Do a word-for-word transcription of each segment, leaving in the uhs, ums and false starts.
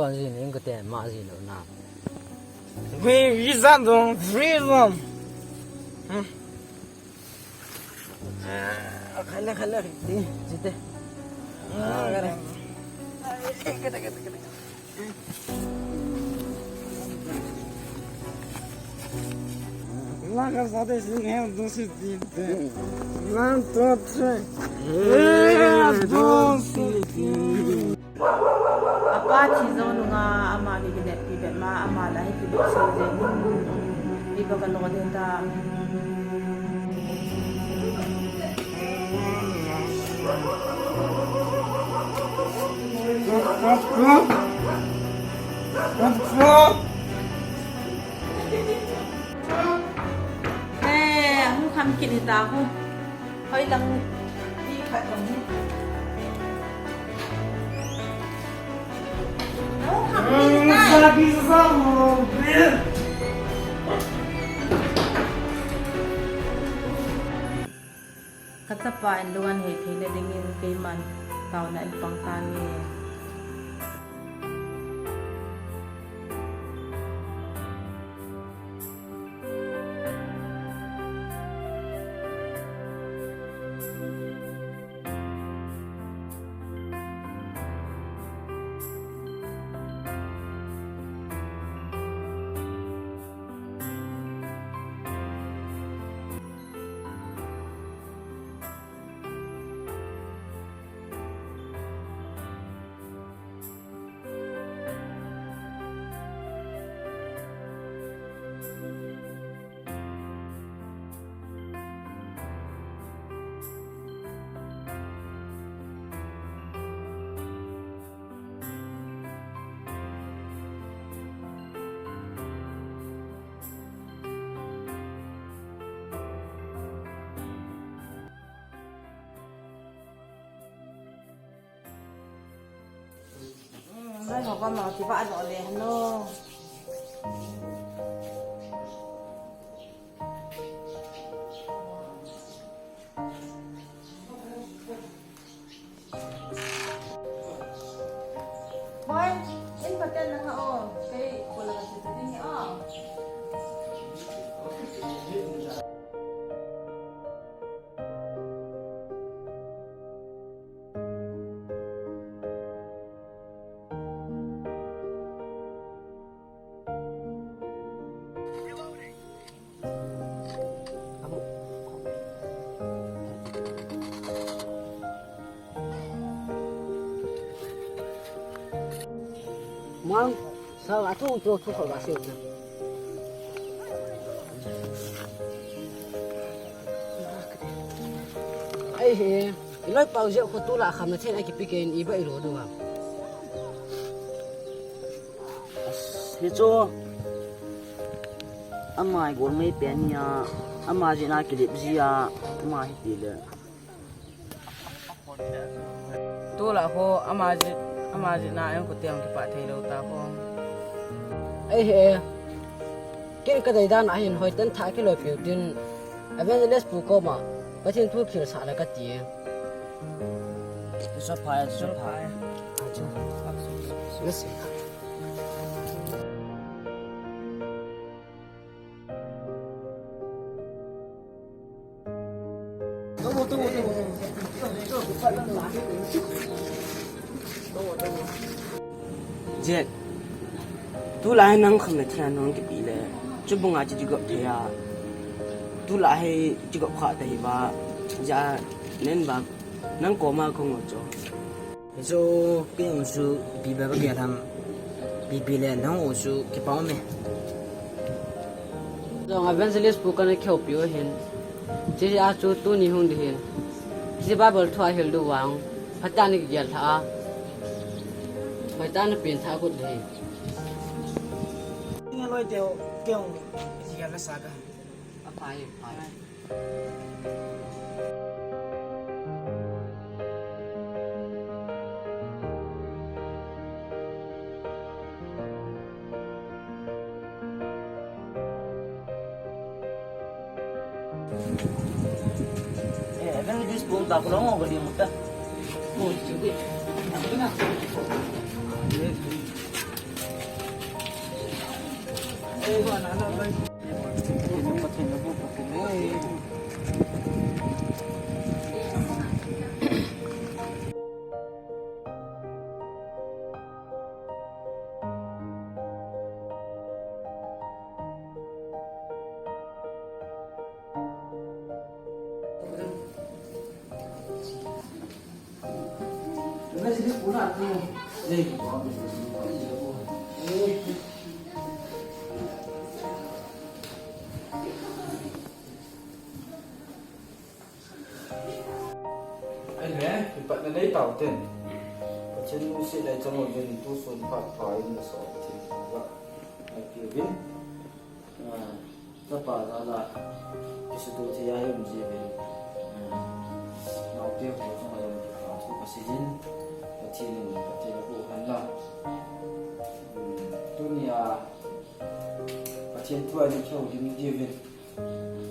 Kon ji ning ko te ma ji lo na. Gui visa dong free dong. Hmm. Khala khala. Di, jite. Ah, khala. Khala, khala, khala. One, two, three. Apa thi jou nunga ama kikineppi bep ma ama la hi kinep sel jeng. Iba ka lo de ta. Eh, hung kham kit hita ho. Hoi lang hi khat lang hi. Hung kham kit hita. Ka chapa in lung an hei thei le dingin keiman taona in pang tange. Ngai ho ka ma ti ba do le no. Boy, in paten na ha o, kei ko la ka ti ding o. Mang, sao a thu thu thu khol ba siu na. Ai he, i loi pau jeh khu tulai kham na chen a kipi kei in i ba i lo du a. As, hi chu. Ama i gol mai pen hi a, ama jeh na kilip ji a, ama hi ti le. Tulai ho, ama jeh, ama jeh na en ko te ong kipah thei lou ta ko. Ai he. Ken ka dei dan a hin hoi ten tha kiloi piu tin Evangelist pu koma Pathen thu khel sah le ka ti e. Chu sa phai, chu sa phai. Chu. Nasi. Jack, tulai nang kham le thian nong kipi le, chu bunga chi jigop thei a. Tulai hi jigop kha ta hi ba, ja nen ba, nang koma kong o cho. Hichu, kei u chu, ipi bep ka gel ham, ipi ipi le nang u chu kipah um e. Jong Evangelist pu kana kihoupi u ahin. Hiche a chu tuni hung ding ahin. Hiche Bible thu ahil diu vang, phatah in kigel lha a. Phatah in pen lha got ding ahi. Nge loi teu, kei u, kigel lha sa ka. Aphai, aphai. Eh, kan ni dis pun ta ko long ko di muta. Oh, cuti. Apa na? Ahi le, kipatna nei tau ten. Pathen lungset le chang uvin, tusun phat pha in na so Pathen thangvah. Ai pi uvin. Ah, chapa jal a, kisuto thei a hi um ji uvin. Ah, naote ho chunga jong kipathu kasei in, Pathen in phatthei naboh hen lang. Hmm, tunia, Pathen thu a i kihoulim diuvin.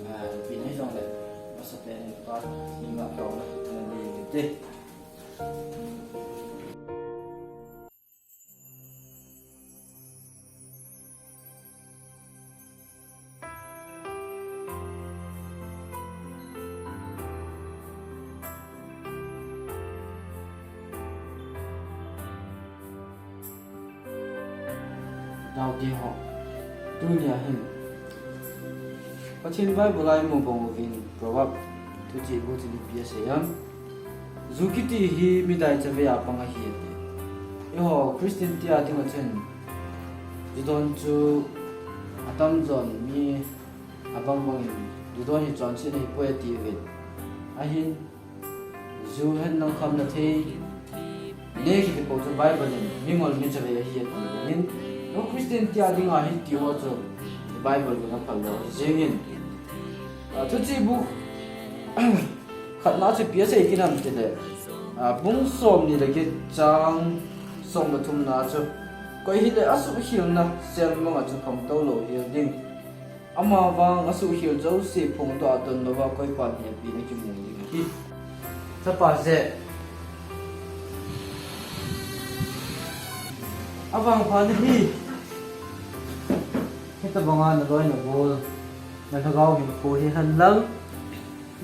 Ah, ipi hijongle, masapen in pa, nunga kauna, ana nei uvin te. Naote ho, tunia hin Pathen Bible a imu bang uvin Proverb thuchih bu chun ipi asei em? Ju kiti hi midai chavei a pang ahi ati. Eiho Christian te dinga chun ju don chu atamjon mi abang bangin ju don hi chonset ahipoi ati uvin. Ahin, ju hen lang khamna thei nei kiti po chu Bible in mingol mi chavei ahi ati uvin. Eiho Christian te dinga hiti ho chu Bible in aphal lou ahi jengin. Ah, thuchih bu khatna chu ipi asei kit ham tile, ah, bung somni le get chang som le thumna chu, koi hile asuhkhelna sel manga chu khangtou lou hel ding. Amavang asuhkhel jouse phongdoh a donlouva koipan hepi nakimu ding ahi. Chapa jeh. Avangpha nahi. Hitobanga naloi nagol, nalhagao hinkho hi hen lang,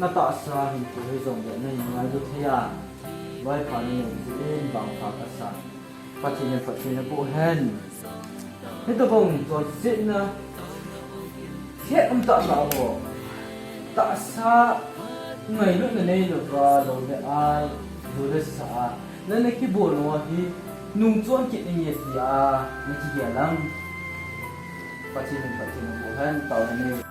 natahsa hinkho hijongle nahin ngailu thei a, loipha nanei jeh in vangpha kasa. Pathen in phatthei naboh hen. Hitobang chonsetna, het umtah tah ho, tahsa ngailutna neilouva, lou le ai, ju le sa a nana kibol nau hi nungchon kit inge tia nakigel em? Pathen in phatthei naboh hen, taona nei.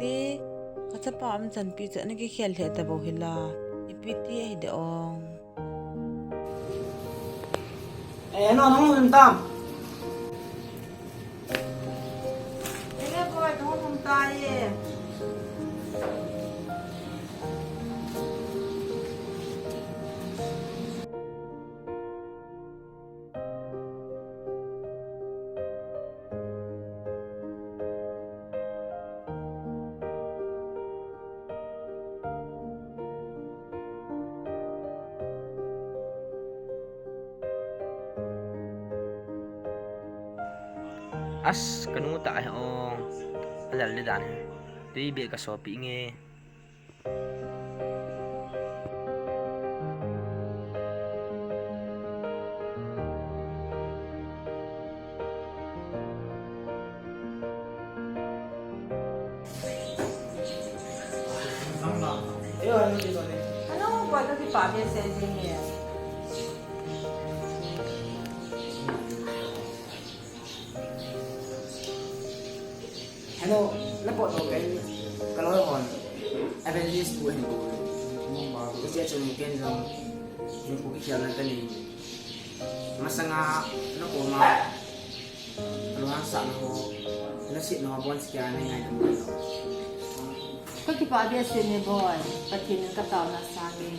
Kati, kachapa umchanpi chu ana kikhel lheh tabou hila, ipi ti ahi de ong. Eh, no, no, no, tam. Enge boy, no, no, ta ye. As, kanu tah hi ong. Alal le dan hi. Tui beh kasopi nge. Ano, buat ka kipah bia se jing e. Napot ho ken, kaloi hon evangelist pu hin kou. Hiche chun ken jong hinkho kikhelna kanei. Masanga nakoma lunghang sahna ho, nasetna ho, abonchauva neingaidam uvin. Kakipah behseh e boi, Pathen in kataona asang e.